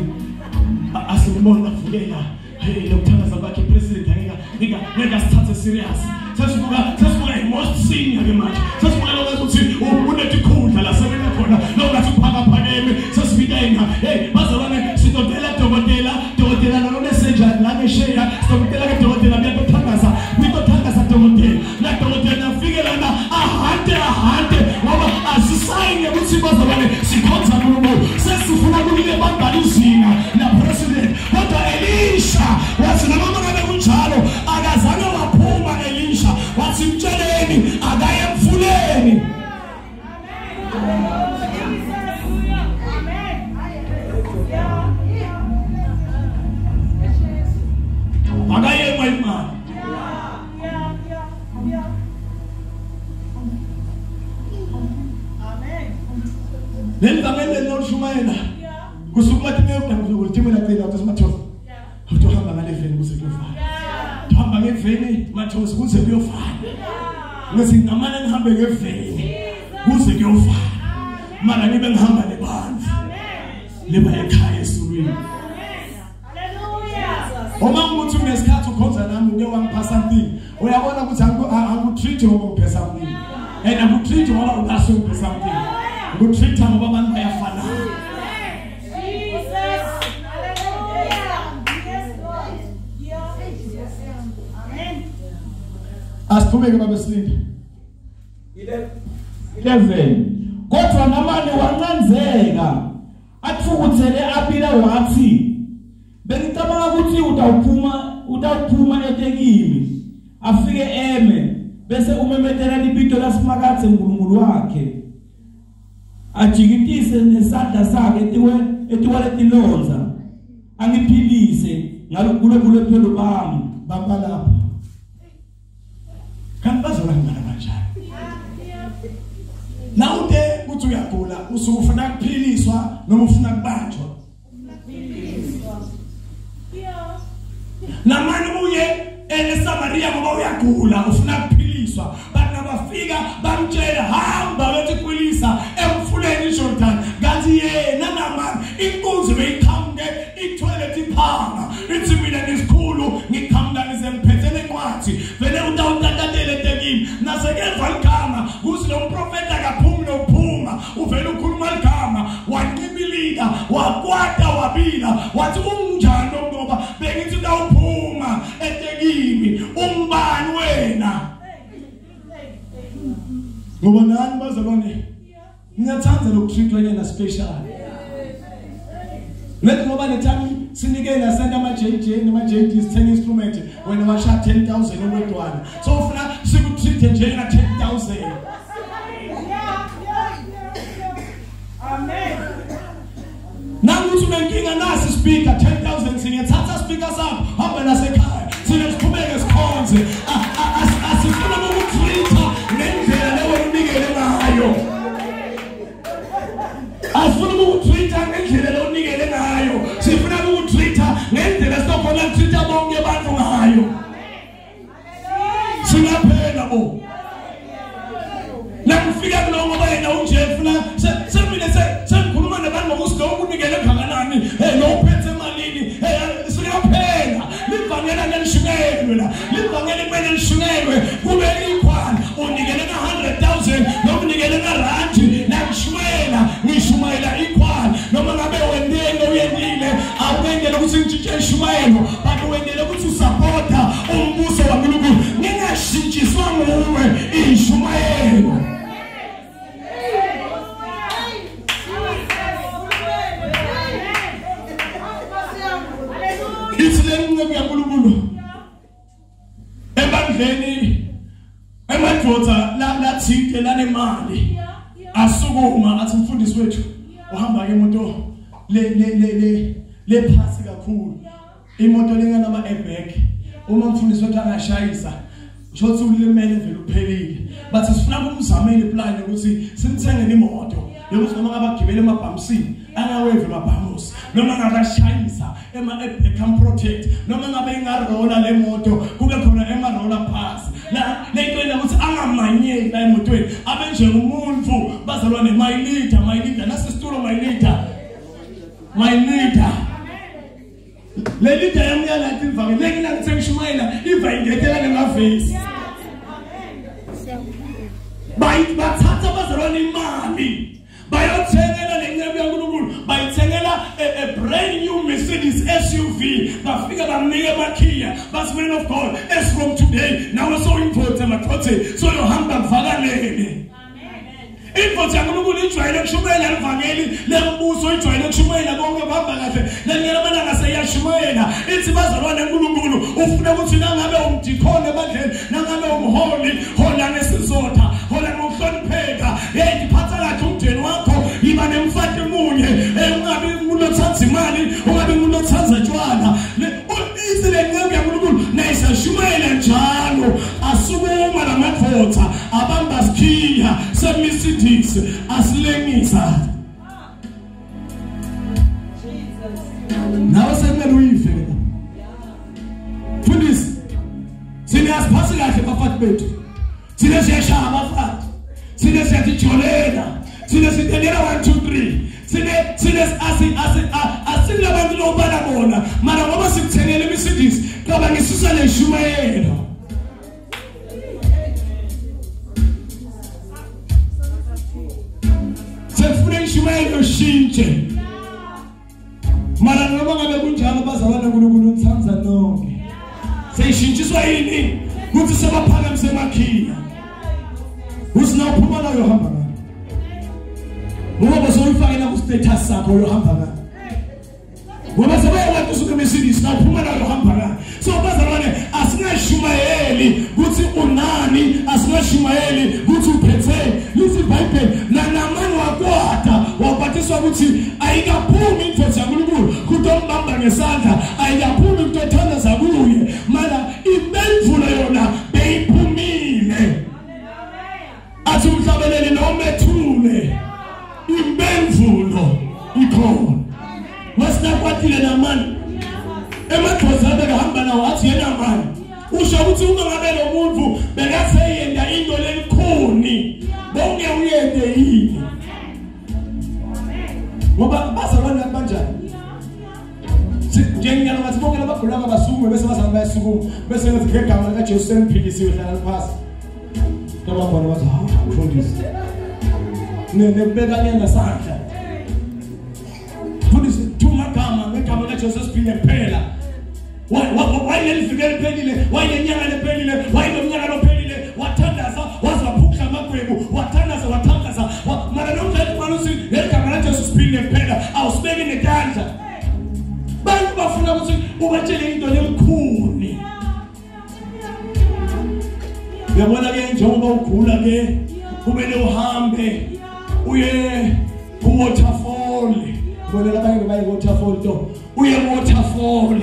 asimbona avukela hey lokuthandaza kwakhe president angeke ngeke asithathe serious. Sesibuka i-most senior ke manje, sesibuka lokho ukuthi unetikhundla la sebenza khona lokungathi uphakaphakeme sesifika yena. Hey bazalwane sidodela dokotela, dokotela lona senjani la ngesheya, sidodela ke dokotela buyakuthandaza, buyakuthandaza dokotela la dokotela afike lana ahante ahante ngoba asisayine ukuthi bazalwane sikhonza uNkulunkulu, sesifuna kulile bambala izinga la president. Kodwa Elisha wathi noma ngabe kunjalo akazange waphuma Elisha, wathi mtsheleni akaye emfuleni. Akaye imali. Leli vangeli lelishumayela kusuka kuthi ngiyocela ukuthi Mathosi utohamba ngale veni kuze kuyofana, uhamba ngeveni Mathosi kuze kuyofana, ngithi ngamane ngihambe ngeveni kuze kuyofana, mara ngibe ngihamba nebantu leba ekhaya esulwini. Uma ukuthi unesikhathi ukhonza nami uke wangipha something, uyabona ukuthi angikutreat ngoba ungiphe something, and angikutreat ngoba ungaso ungiphe something, ngikutreat ngoba abantu bayafana. Asiqhubeke babe silinde. 11 Kodwa Namani wancanzeka athukuthele abila wathi bengicabanga ukuthi utawuphuma etekimi afike eme bese umemetela libito laSimakadze uNkulunkulu wakhe ajikitise nesandla sakhe etiwaletilonza angiphilise ngalokulobulephelo bami. Bamba lapho. Kanti bazolangana kanjani? Nawude uthi uyagula usuke ufuna ukuphiliswa noma ufuna kubanjwa? Namani uye eSamaria ngoba uyagula ufuna ukuphiliswa, bantu bafika bamtshela hamba bethi emfuleni iJordan, kanti yena Namani inkunzi beyiqhamuke ithwele iphanga ithi mina ngisikhulu ngiqhamuka ngize ngiphethe lencwadi vele utawutatatele etekini nasekeva ligama kuthi lo mprofeta akaphumi nokuphuma uvele ukhuluma ligama wancibilika wakwata wabila wathi unjani ngoba bengithi utawuphuma etekini umbani wena. Ngoba nani bazalwane ngiyathanda lokutreatwa yena special. Lethi ngoba lethami sinikela senda ama JJ nama JD 10 instrument wena washa 10,000 owedwana, so ufuna sikutreat njenga 10,000. Amen. Nanguthi unenkinga nasi speaker 10,000 singiyathatha speaker sakho hamba nasekhaya sine siqhubeke sikhonze. Asifuna ukutreat ngendlela leyo unikele ngayo. Asifuna ukutreat ngendlela leyo unikele ngayo. Sifuna ukutreat ngendlela esizokhona ukutreat bonke abantu ngayo. Singaphela bo. Nakufika kulo ngoba yena unje ufuna ushintshe ishumayelo, but wendele ukuthi usupporta umbuso waNkulunkulu. Ningashintshiswa nguwe ishumayelo. Ithi le nceku yaNkulunkulu ebandleni emadoda lathinte lanemali asukuma athi mfundisi wethu uhamba ke imoto le le le le phasi kakhulu, imoto lenganama airbag, uma mfundisi wethu angashayisa shothi ulimele vele uphelile. Bathi sifuna ukumzamela iplan ukuthi simthengele imoto yokuthi noma ngabagibele emabhamsini angaweve emabhamusi, noma ngabashayisa ema airbag protect, noma ngabe ingarola le moto kube khona ema roller pass la lento ena ukuthi angamanyeki la emotweni, abe nje umuntu bazalwane. My leader, my leader, nasisitulo my leader, my leader. Le leader yami yalathi ivake le ngina ngishumayela iva ingetela nemavesi. Bathatha bazalwane imali bayothengela le nceku yaNkulunkulu, bayithengela a brand new Mercedes SUV. Bafika bamnika emakhiya, bathi man of God, as from today nawe sowuyimphothi emadotheni, soyohamba kuvakalele. Indoda yaNkulunkulu ijwayele ukushumayela ivangeli lembuso, ijwayele ukushumayela konke kuhamba kahle. Lenyela amalanga seyashumayela ithi bazalwane uNkulunkulu ufuna ukuthi nangabe umdikhone ebandleni, nangabe umholi, hola ngesizotha, hola ngokuhlonipheka, hey diphatha kahle umndeni wakho, yiba nemfati munye, ungabi umuntu othanda imali, ungabi umuntu othanda tshwala. Ithi le nceku yaNkulunkulu nayisashumayela njalo. Asukuma lamadoda abamba sikhiya seMercedes asilengisa. Nawe sekumele uyive ke. Mfundisi, sine asiphathi kahle bafati bethu, sine siyashaya abafati, sine siyazijolela, sine sitendela 1 2 3, sine asinabantu lobala bona mara ngoba sikuthengele iMercedes cabangisusa le shumayelo. Sefuna ishumayelo shintshe. Mara noma ngabe kunjalo bazalwane uNkulunkulu uthanda nonke. Seyishintshiswa yini? Kuthi sebaphakamise emakhiya. Usina uphuma nayo hamba ngani. Ngoba sowuyifakela ku status sakho uyohamba ngani. Ngoba sebayakwazi usuke eMercedes naphuma nayo hamba ngani. So bazalwane asingashumayeli ukuthi unani, asingashumayeli ukuthi uphethe. Lithi iBhayibheli naNamani wakwata waphathiswa ukuthi ayikaphumi indoda yaNkulunkulu kutombamba ngesandla, ayikaphumi kutothandaza kuye, mara impendulo yona beyiphumile. Athi umhlabeleli noma ethule impendulo ikhona. Wasinakwatile Namani emadoda bekahamba nawo athi yena mani usho ukuthi uma ngabe lo muntu bekaseyenda into lelikhuni bonke uyende yini, ngoba bazalwane kanjani njengalo ngathi bonke labagulanga basukume bese bazalwane bayasukuma bese ngathi ngegama likaJesu sengiphilisiwe hlala phansi. Tababona bathi ha mfundisi nekubekanyana sandla mfundisi thuma gama ngegama likaJesu siphile kuphela. Wayelifike liphelile, wayenyanga lephelile, wayelomnyaka lophelile, wathandaza wazaphukha amagwebu, wathandaza wathandaza mara nomdlali malusi ngegama laJesu siphile kuphela, awusibeki netandla. Bantu bafuna ukuthi ubatshele into lemkhuni. Uyabona ke njengoba ugula ke kumele uhambe uye ku waterfall. Bona labanye baye waterfall to uye waterfall.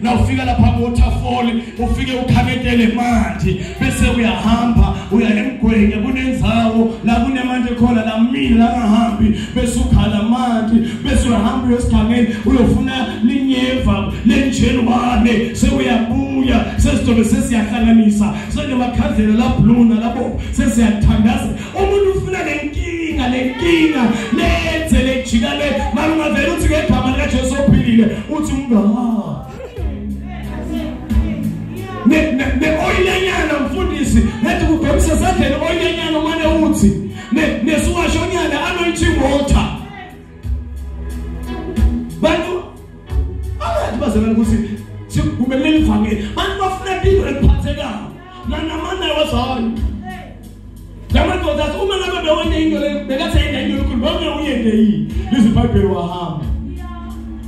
Na ufika lapha ku waterfall ufike ukhametele manzi bese uyahamba uya emgwenya kunenzawo la kunemanzi khona la mile angahambi bese ukhala manzi bese uyahamba uyosigangeni uyofuna linyeva lenjelwane sewuyabuya sesitobe sesiyahlanganisa senemakhandlela la blue nalabo sesiyathandaza. Umuntu ufuna lenkinga lenze lejika le malungavela uthi ngegama likaJesu ophilile uthi unga ne oyilenyana mfundisi nethi kubhekisa esandleni oyilenyana umane uthi nesiwashonyana anointing water. Bantu ke bantu bafuna into ephathekayo nanamana wazayo lamadoda athi uma ngabe bewene into le bekathi yena into enkulu bonke uyende yini lithi iBhayibheli wahamba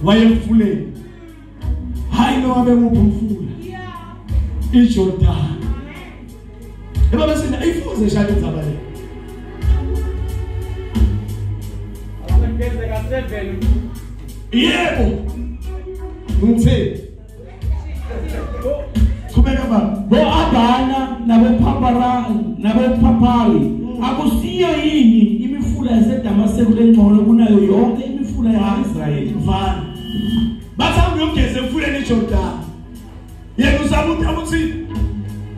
waye emfuleni hayi noma bekuphi umfula iJordan eba bese ayifuze shaka indzaba le Akwenzeka 7 yebo ngithe kubeka baba bo-Abana naboPhapari akusiyo yini imifula yaseDamaseko lengcono kunayo yonke imifula yakwa-Israyeli vana bathanda ukugeza emfuleni iJordan yena usabuta ukuthi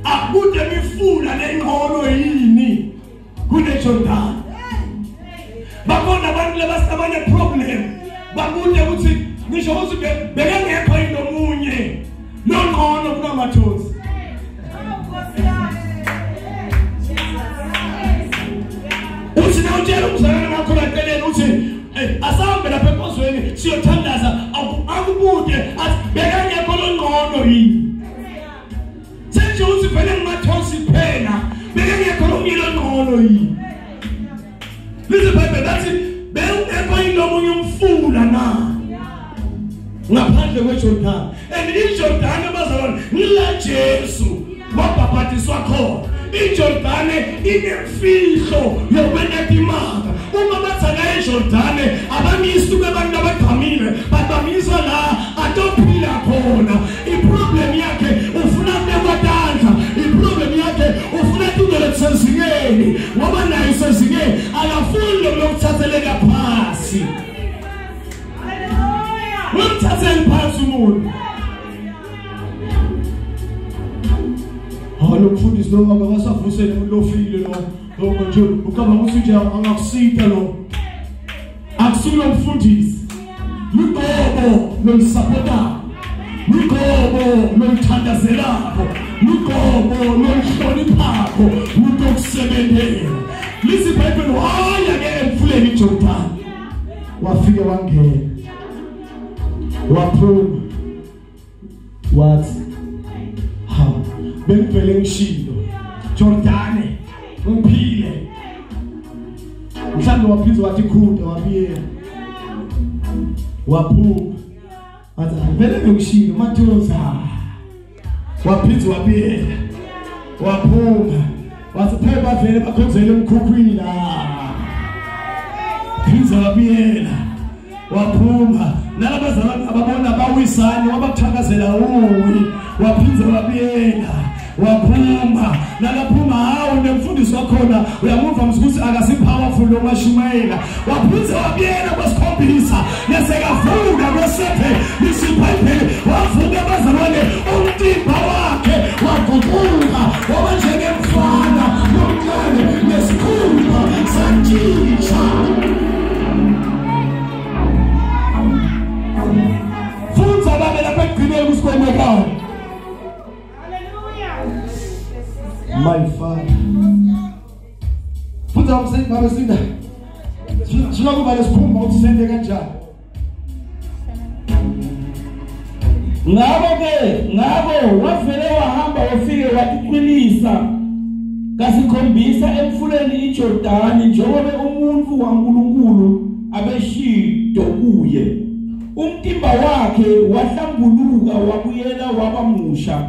akude imifula lengcono yini kuneJordan bakhona abantu labasabane problem babude ukuthi ngisho ukuthi bekangekho into omunye longcono kunamathosi uthi nawutshela umzalwane wakho laceleni uthi asahambe lapha enkonzweni siyothandaza akubude athi bekangekho longcono yini senje uthi vele ngimathosi kuphela bekangekho lomunye longcono yini lithi iBhayibheli lathi bewungekho yini lomunye umfula na ngaphandle kweJordan and iJordan bazalwane ngila Jesu wabhabhatiswa khona iJordan inemfihlo yokwenta imanga uma bathaka eJordan abamisi kubantu abagqamile babamisa la atophila khona iproblem yakhe ufuna kubekwa iproblem yakhe ufuna into lesezingeni ngoba naye isezingeni akafuni lokuthatheleka phasi umthathele phansi umuntu lo mfundisi lo akasavusele umuntu lofile lo nje ucabanga ukuthi nje angakusita lo akusulo mfundisi lugobo lolusapota lugobo loluthandazelako lugobo loluhloniphako lutokusebenzela lithi iBhayibheli waya ke emfuleni iJordan wafike wangena waphuma wathi ha bengivele ngishilo Jordane ngiphile mhlawumbe waphinde wathi khuda wabiyela waphuma wathi vele ngishilo mathoza waphinde wabiyela waphuma wathi phela bavele bakhonzele emkhukhwini la phinde wabiyela waphuma nalabazalwane ababona bawisane wabakuthakazela uwi waphinde wabiyela waphuma nalaphuma hawu nemfundisi wakhona uyamuva ukuthi akasi powerful lo mashumayela waphinde wabiyela kwasikhombisa nesekavuka kwesethe isibhayibheli wavuka abazalwane umtimba wakhe waguquka waba njengemfana lomncane nesikhumba satshintsha funza babe lapha ekugcineni kusikwemekana. My father. Funza baba sinda. Sifuna kuba lesikhumba ukuthi sende kanjani. Ngakho wavele wahamba wafike watiqinisa kasikhombisa emfuleni iJordani njengoba umuntu waNkulunkulu abeshido kuye. Umtimba wakhe wahlambuluka wabuyela waba musha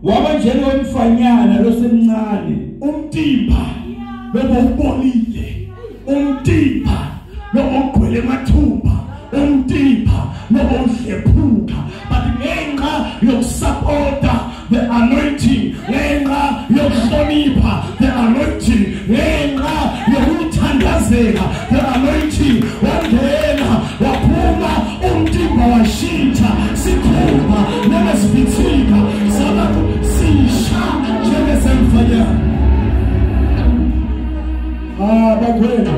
waba njengomfanyana losemncane. Umtimba bebowubolile, umtimba bebowugcwele emathumba, umtimba bebowuhlephuka, but ngenxa yokusupporta the anointing, ngenxa yokuhlonipha the anointing, ngenxa yokuthandazela the anointing, wangena waphuma umtimba washintsha sikhumba nangesifithika saba sisha njengesemfanyana. Bakwena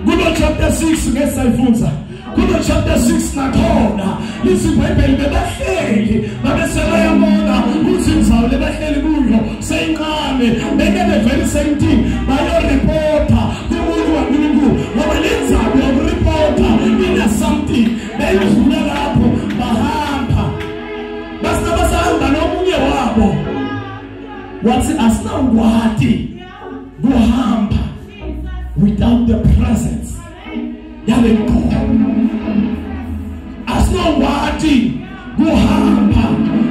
kulo chapter 6 ngesayifunza kulo chapter 6 nakhona lithi iBhayibheli bebahleli babesebayabona ukuthi indzawo lebahleli kuyo seyincane beke bevele same thing bayoripota kumuntu waNkulunkulu ngoba le ndzawo yokuripota ina something. Beyidlula lapho bahamba Wathi asinawukwati kuhamba without the presence yale Nkosi. Asinawukwati kuhamba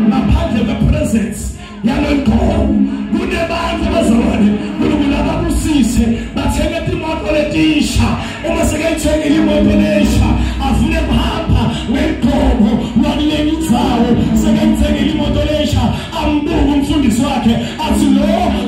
ngaphandle kwe-presence yale Nkosi. Kunebantu bazalwane uNkulunkulu ababusise bathenge imoto letisha, uma sekayithengile imoto lesha afune kuhamba ngenkomo lwakule indzawo. Sekayithengile imoto lesha ambuke umfundisi wakhe athi lo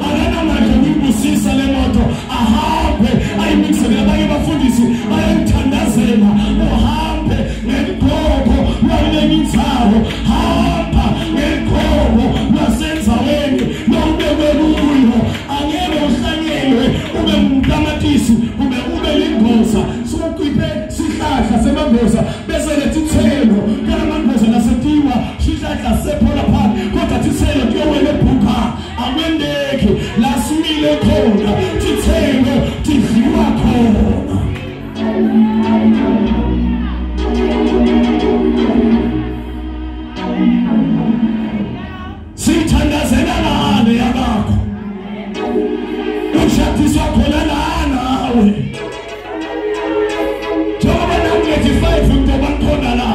akanamandla okuyibusisa le moto, ahambe ayimikisele abanye abafundisi bayamthandazela. Uhambe ngenkomo lwakule indzawo, hamba ngenkomo lwasenzaweni lowubekwe kuyo. Angeke uhlanyelwe ube ngumtamatisi ube lingoza. Sukukhiphe sihlahla semangoza bese letithelo kalamangoza nasetiwa sihlahla sephola phansi, kodwa tithelo kuyowela ebhuka akwendeki la simile khona, tithelo tidliwa khona. Sithandazela ngane yakho, ushadiswa khona nawe. Njengoba nami 5 ntoba ngikhona la,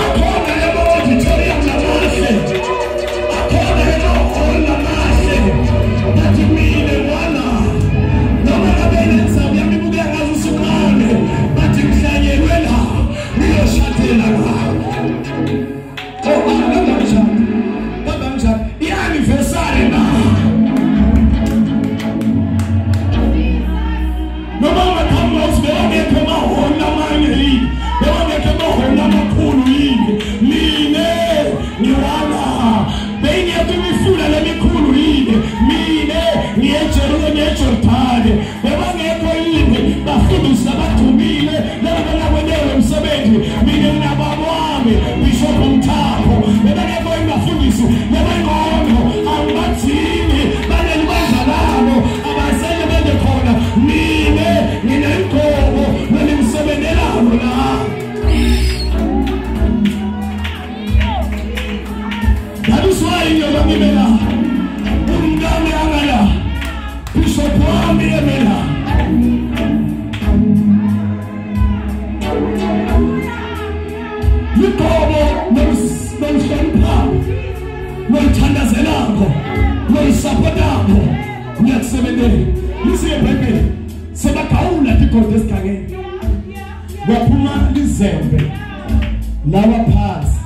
akhona ema-auditorium lamahle, akhona ema-hall lamahle, bathi mina ngwana noma ngabe lenzawo yami ibukeka ngaze usuncane, bathi ngihlanyelwe la ngiyoshadela la. Oh, baba mshadi, i-anniversary na noma ungaqhamuka uthi bewangekho emahholi amanye yini, bewangekho emahholi amakhulu yini, mina ngiwala. Beyingekho imifula lemikhulu yini, mina ngiye eJordani. Bebangekho yini bafundisi abadumile laba bangakwenele umsebenzi, mina nginababa wami Bishop Mthapho. Bebangekho yini bafundisi labangcono angibathini banelibandla labo abazele bende khona, mina nginenkomo lelimsebenzelako la. That is why ngiyoba ngime la, umngane angala, Bishop wami emela. Luqobo loluhloniphako, loluthandazelako, lolusapotako ngiyakusebenzela. Lisiye eBhayibheli sebagawula tigodi esigangeni, kwaphuma lizembe lawa phansi,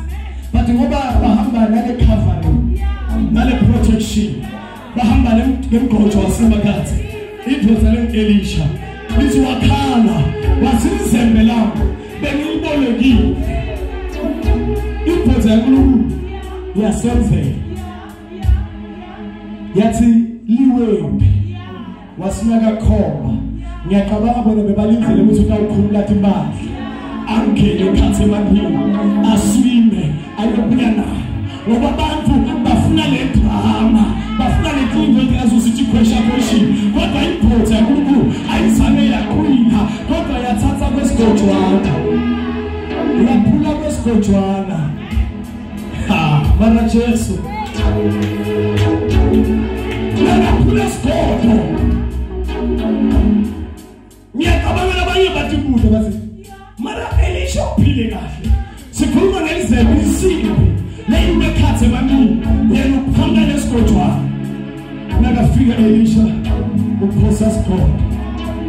but ngoba bahamba nale covering nale protection, bahamba nemgojo wasemakathi. Indoda le-Elisha lithi wakhala wathi izembe lami bengilibolekile. Indoda yaNkulunkulu yasenzela yathi liwephi, wasinaka khomba. Ngiyacabanga bona bebalindzele ukuthi utawukhulula timbandla angene ekhatsi emandleni aswime ayobuya nayo, ngoba abantu bafuna le drama, bafuna le tinto azosithi question question. Kodwa indoda yaNkulunkulu ayizame yaqina, kodwa yathatha kwesigojwana, yaphula kwesigojwana. Ha, mana Jesu yaphula isigodo. Ngiyacabanga abanye bathi buda bathi mara Elisha uphile kahle, sikhuluma ngelizembe insimbi leyimekhathe emamini, yena uqhamuka nesigojwana. Nakafika Elisha uphosa isigodo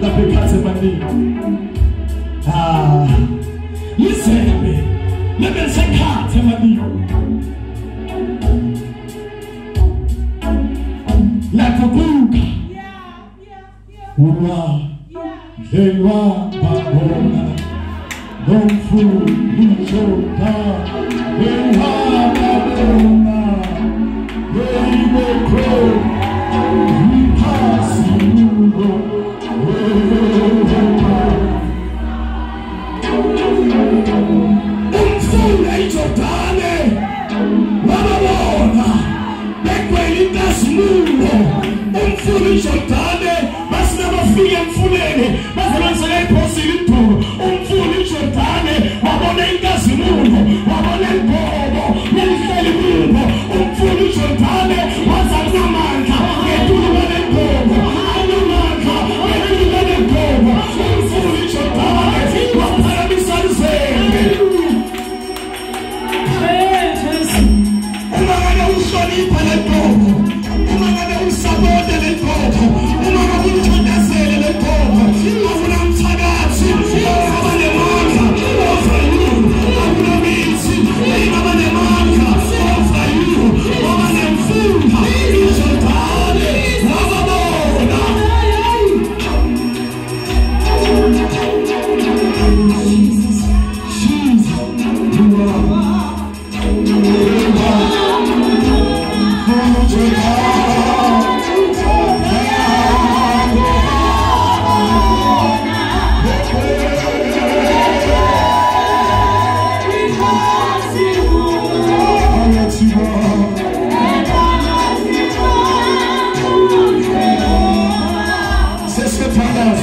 lapha ekhathe emamini. Ah, lizembe lebesekhathe emamini lakubuka ulwa dlelwa babona nomfula ewababona yeyibekho iphasimulo. Umfula iJordane wababona begcwele inkazimulo. Umfula iJordane basina bafike emfuleni bazalwane iphosile iduku. Umfula iJordane wabona inkazimulo, wabona ingobo lelihleli kubo. Umfula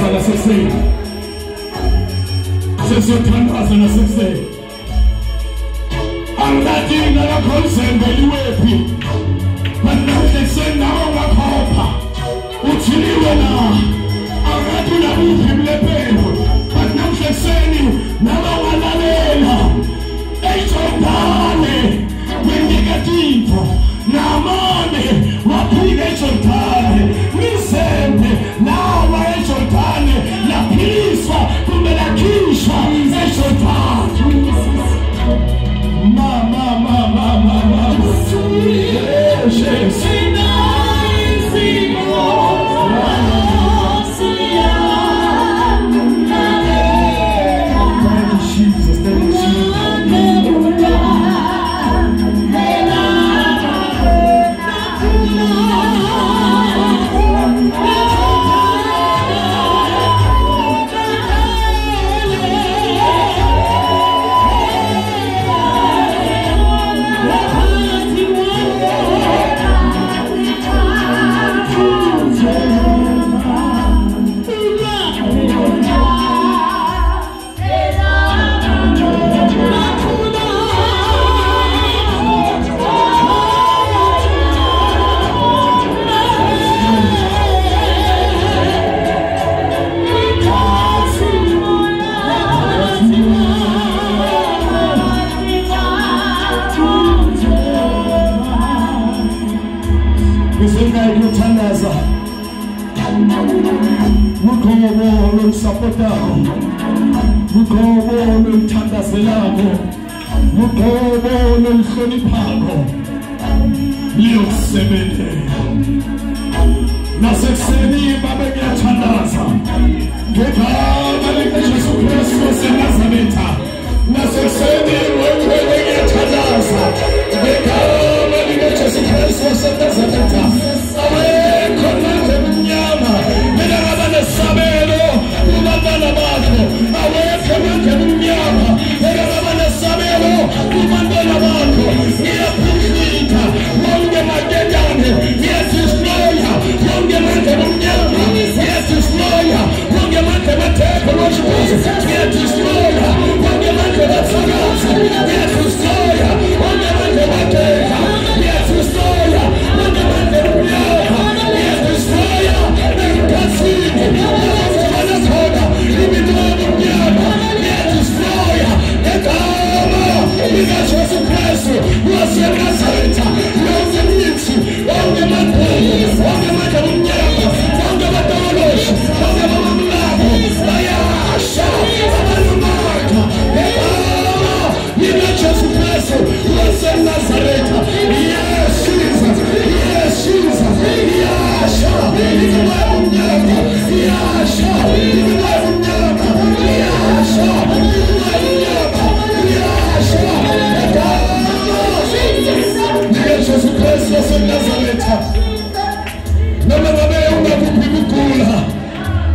Sesiyothandaza nasekuseni. Sesiyothandaza nasekuseni. Angathi nakakhonzembe liwephi. Banamhle ekuseni nawe ungakhopha. Uthiliwe na. Angathi unabuphi mlepelo. Banamhle ekuseni nawe ungalalela. eJordani kwenegative. Namane waphila eJordani. Mizembe nawa eJordani laphiliswa kumbe lakhishwa eJordani. Ma ma ma ma ma ma. Jesus.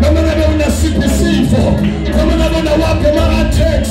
Noma ngabe unasiphi isifo, noma ngabe unawaphi ama-attack,